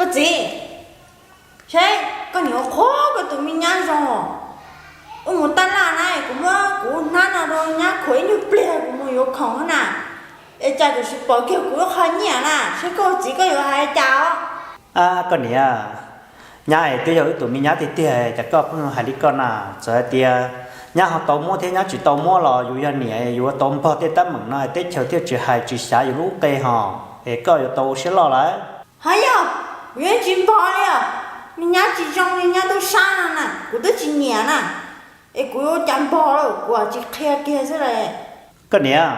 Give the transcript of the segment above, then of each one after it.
Txiv, seb koj niam ua qhuav koj tus me nyab zoo, wb mus taj laj na, kuv muab kuv hnab no rau nyab khuam ib nyuag pliag kuv mus yuav khoom na. Es cas tam sim pom kiag kuv lub qhov nyiaj na, seb koj ua txiv koj yuav hais cas os? Koj niam, nyab es twb yog wb tus me nyab tiag tiag, cas koj pheej hais li koj na? Txawm hais tias nyab ho tau muab thiab nyab tsis tau muab los yus yog niam yus yuav tau npog tej teeb meem no, teb chaws thiaj tsis hais tsis xyav yus lub qe hos, es koj yuav tau ua siab loj lawm. Ho yog, kuv yeej tsis npog li os. Me nyab tsis zoo li nyab tub sab no na, kuv twb tsis nyiam na, es kuv yuav ua cas npog lawm, kuv tsis qhia kiag xwb las. Koj niam,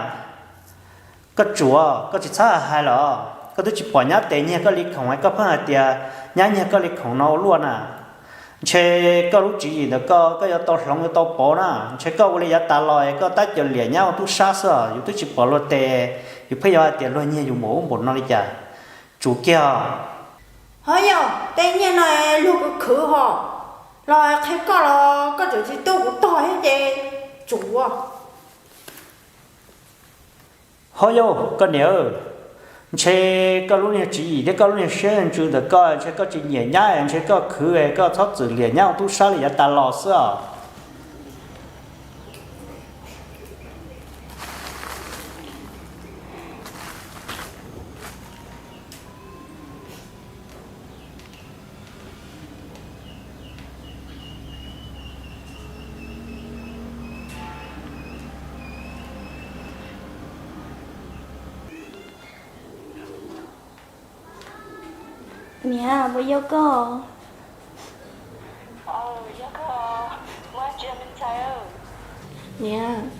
koj tsuav koj tsis txhob hais los, koj twb tsis pom nyab tes nyiag koj li khoom es koj pheej hais tias nyab nyiag koj li khoom no ua luaj na. Ntshe koj lub tswv yim ntawm koj, koj yuav tau hloov yuav tau pauv na, ntshe koj ua li yav tas los es koj tab cawm liam nyab ua tub sab xwb os, yus twb tsis pom luag tes, yus pheej yuav hais tias luag nyiag yus npaum ub npaum no li cas. Tsum kiag os. Ho yog tej nyiaj no luag khwv khwv hos, los qhia koj los koj tseem tsis tu kuv tog thiab ces tsum. Ho yog koj niam, ntshe koj lub niag tswv yim thiab koj lub niag siab ntsws ntawm koj, ntshe koj tsis nyiam nyab, ntshe koj khwv, koj txhob txwm liam nyab ua tub sab li yav tas los xwb os. Niam, puas yog koj? Niam,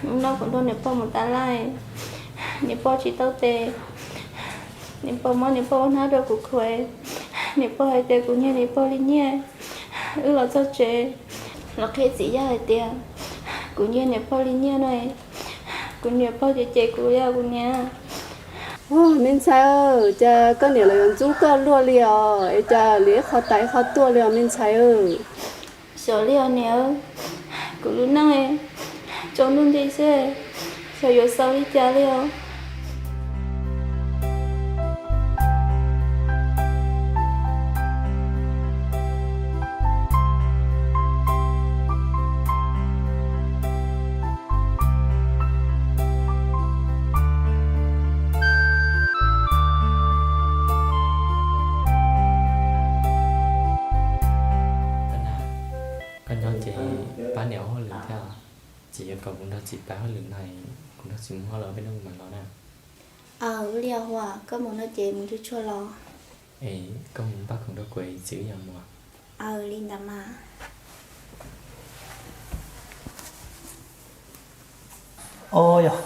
hnub no kuv nrog niam pog mus tas laj, niam pog tsis tau tes, niam pog muab niam pog hnab rau kuv khuam, niam pog hais tias kuv nyiag niam pog li nyiaj. Wb los txog tsev los qhia txiv yawg hais tias kuv nyiag niam pog li nyiaj no, kuv niam pog ces cem kuv li os kuv niam. Me ntxhais, cas koj niam lawv yuav ntxub koj luaj li os, es cas liam ib qho tas ib qho tuaj li os me ntxhais. Xyov li os niam, kuv lub neej tsaus ntuj nti xwb, xyov yuav xaus li cas li os. Koj nyob ces pab niam ua hauj lwm thiab, txiv yuav kom kuv nrog txiv pab hauj lwm no, kuv nrog txiv mus hauj lwm peb noj mam los na. Aw, ua li os Huas, koj mus no ces mus tsuag tsuag los. Es koj mus npaj khoom rau kuv, txiv wb yuav mus. Aw, li ntawd mas. Au yog,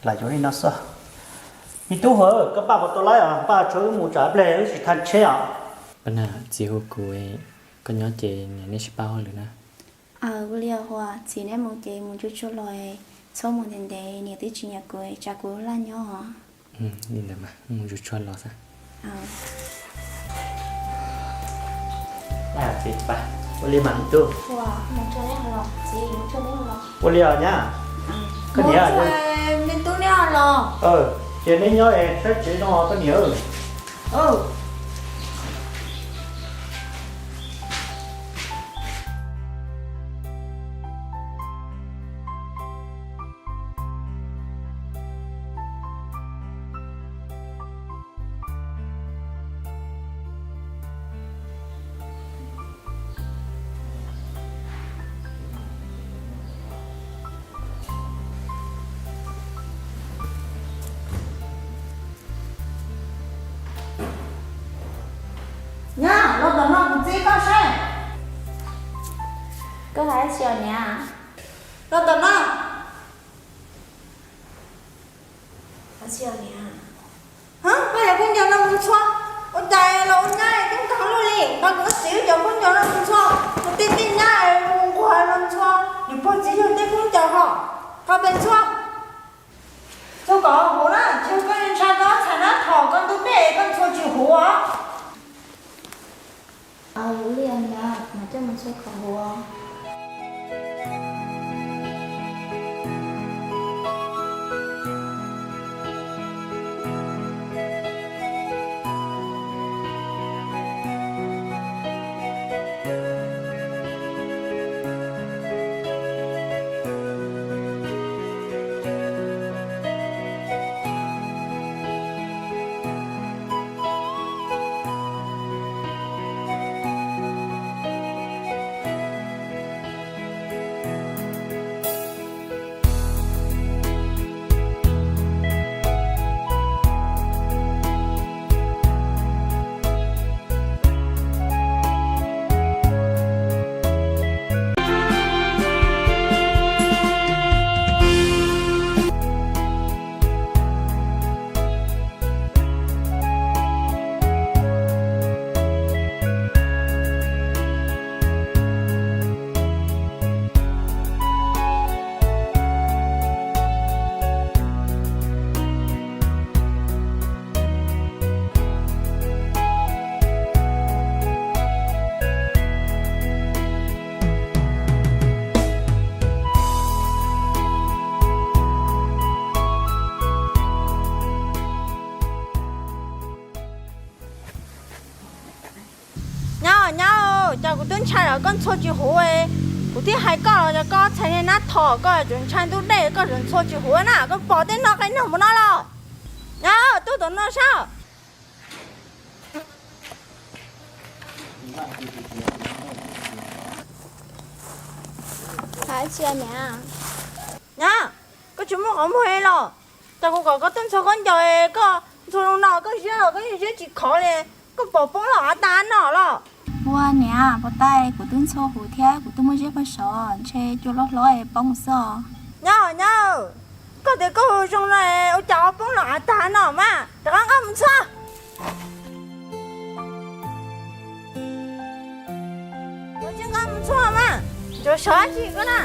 lam yuav li no xwb. Me tub Huas, koj npaj puas tau laib os? Npaj tso wb mus tsam pliag wb tsis thaj tsheb os. Pab na, txiv hu kuv, koj nyob ces niam nej sib pab hauj lwm na. Aw, ua li os Huas, txiv neb mus ces mus tsuag tsuag los, txhob mus ntev ntev, niam twb tsis nyiam kuv, tsam kuv laj nyob os. Li ntawd mas mus tsuag tsuag los xwb. Ua li mas me tub. Ua li os nyab. Koj niam, me tub neb los. Ces neb nyob saib tsev no koj niam. Nyab, los tom no kuv txib koj saib. Koj hais dab tsi os niam? Los tom no. Koj cov khaub ncaws no mus ntxhua, ua cas los ua nyab tub nkeeg luaj li, nqa kuv txiv cov khaub ncaws no mus ntxhua, mus tej tej nyab mus nquag no ntxhua, niam pog txiv yawg tej khaub ncaws ho, nqa pes ntxhua. Ntxhua kom huv na, tsis koj ntshai koj txhais nab thom koj ntu pej koj ntxhua tsis huv os. Aw, ua li os niam, kuv mam coj mus ntxhua kom huv. Twb ntshai los koj ntxhua tsis huv, kuv thiaj hais koj los yog koj txhais niag nab thom koj tseem ntshai ntub dej koj tseem ntxhua tsis huv na. Koj pom tej no qe nog mus no los? Nyob tuaj tom no saib. Nyob, koj tsis muaj qhov muag li los? Cas kuv kom koj tuaj ntxhua khaub ncaws, koj ntxhua li no koj ziab los koj yeej ziab tsis khov li. Koj pom poob los av tag no los? Ua niam, puas tau, kuv twb ntxhua huv thiab kuv twb muaj ziab pag saud, ntshe cua loj hlob poob xwb os. Nyob nyob, koj tias koj zoo no ua cas ho poob los av tag no mas? Rov qab nqa mus ntxhua. Rov qab mus ntxhua mas, ntxhua sov tsis koj na.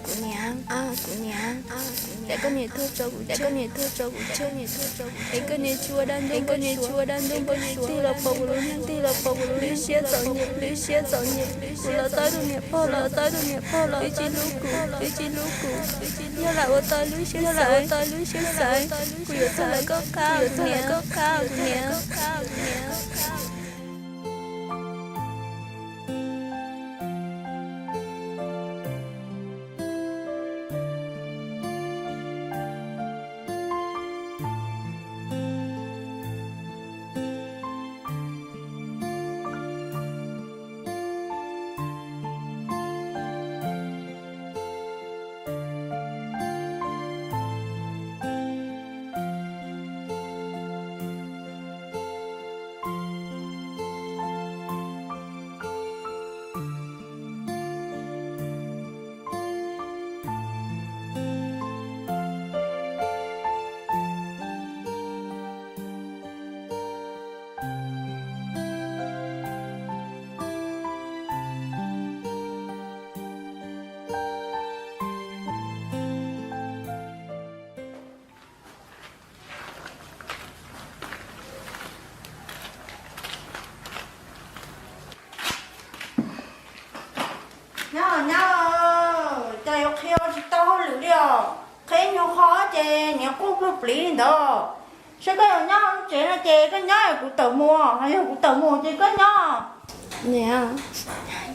Kuv niam, kuv niam, es koj niam tuag tso kuv, es koj niam tuag tso kuv, es koj niam tsis ua dab ntub, koj niam tsis ua dab ntub, tig los pom kuv lub neej, tig los pom kuv lub neej, lub siab txom nyem, lub siab txom nyem, kuv los tau ib tug niam pog, los tau ib tug niam pog los wb tsis hlub kuv, wb tsis hlub kuv, yog lam ua tau lub siab xav, ua tau lub siab xav, kuv yuav tuag lawm koj qab, kuv yuav tuag lawm koj qab, kuv niam. Nyob nyob, cas yuav qhia tsis tau hauj lwm li os. Qhia nyuag qho ces niam quaj pluag pliv li ntawd. Saib koj yuav nyob lub tsev no ces koj nyob, kuv tawm mus, ho yog kuv tawm mus ces koj nyob. Niam,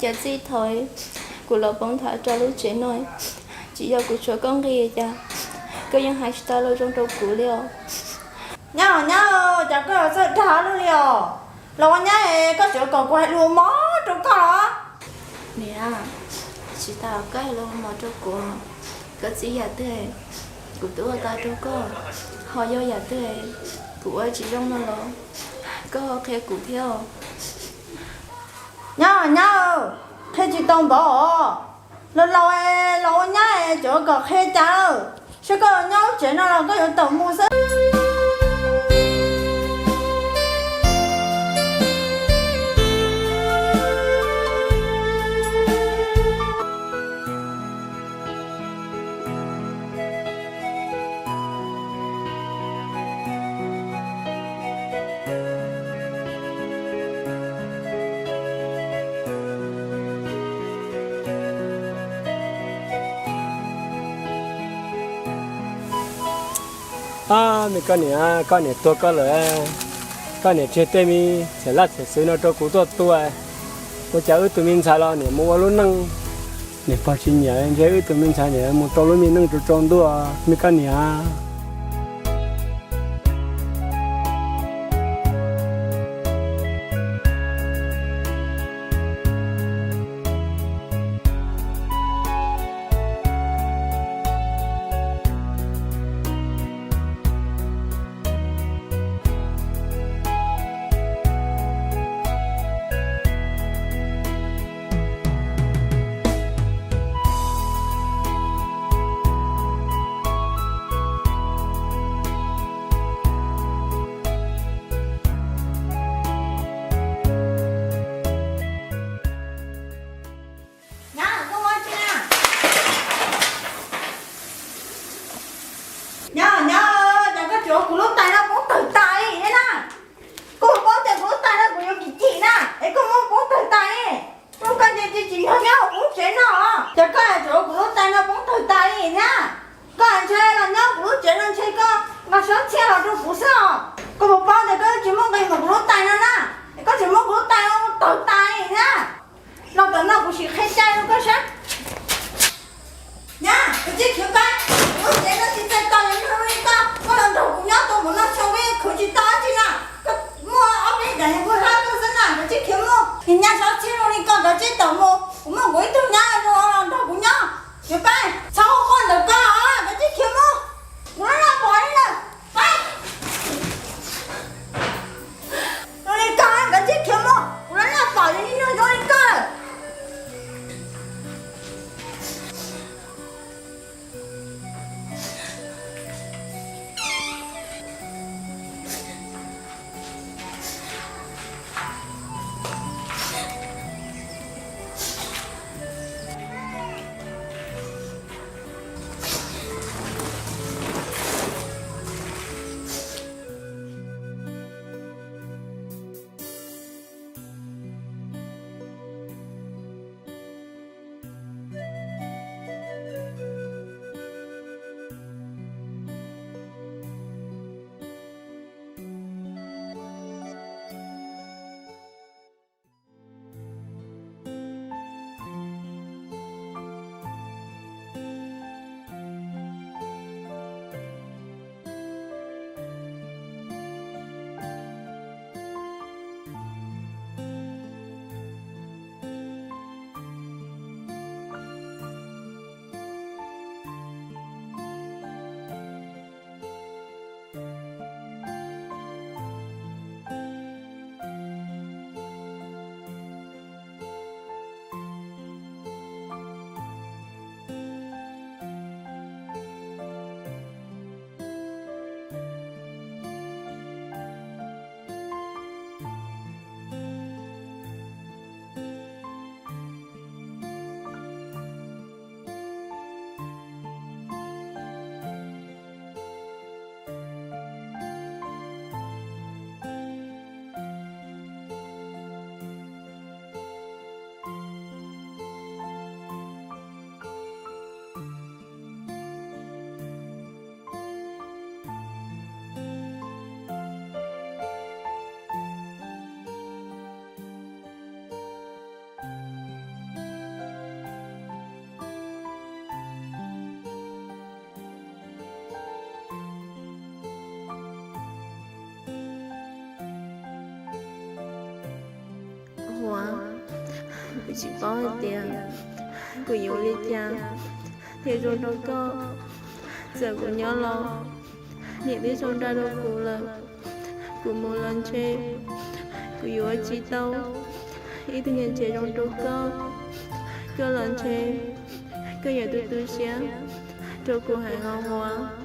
cas txij thaum kuv los poob nthav rau lub tsev no, tsis yog kuv tshuav koj nqi cas koj yeej hais tsis tau lus zoo rau kuv li os. Nyob nyob, cas koj yuav txawj dag luaj li os. Los ua nyab koj tseem kom kuv hais lus mos rau koj los? Niam, tsis tas koj hais lus mos rau kuv, koj txib yam twg kuv twb ua tau rau koj, ho yog yam twg kuv ua tsis zoo no los koj ho qhia kuv thiab. Nyob nyob, qhia tsis tau npaum os. Los laus, los ua nyab tseem kom qhia cas. Saib koj nyob lub tsev no los koj yuav tawm mus xwb. Ab, me koj niam, koj niam tuag koj lawm, koj niam tseg tej me txham laj txham xwm no rau kuv tuaj tua. Ua cas wb tus me ntxhais los niam mus ua lub neej, niam pog tsis nyiam, ntshe wb tus me ntxhais niam mus tau lub me neej tsaus tsaus ntuj, me koj niam. Tsis paub hais tias kuv yuav ua li cas thiaj zoo rau koj. Txawm kuv nyob los, niam twb tso nra rau kuv lawm. Kuv mus los ntshe kuv yuav ua tsis tau ib tug niam tsev zoo rau koj. Koj los ntshe koj yuav tu tu siab rau kuv heev os Huas.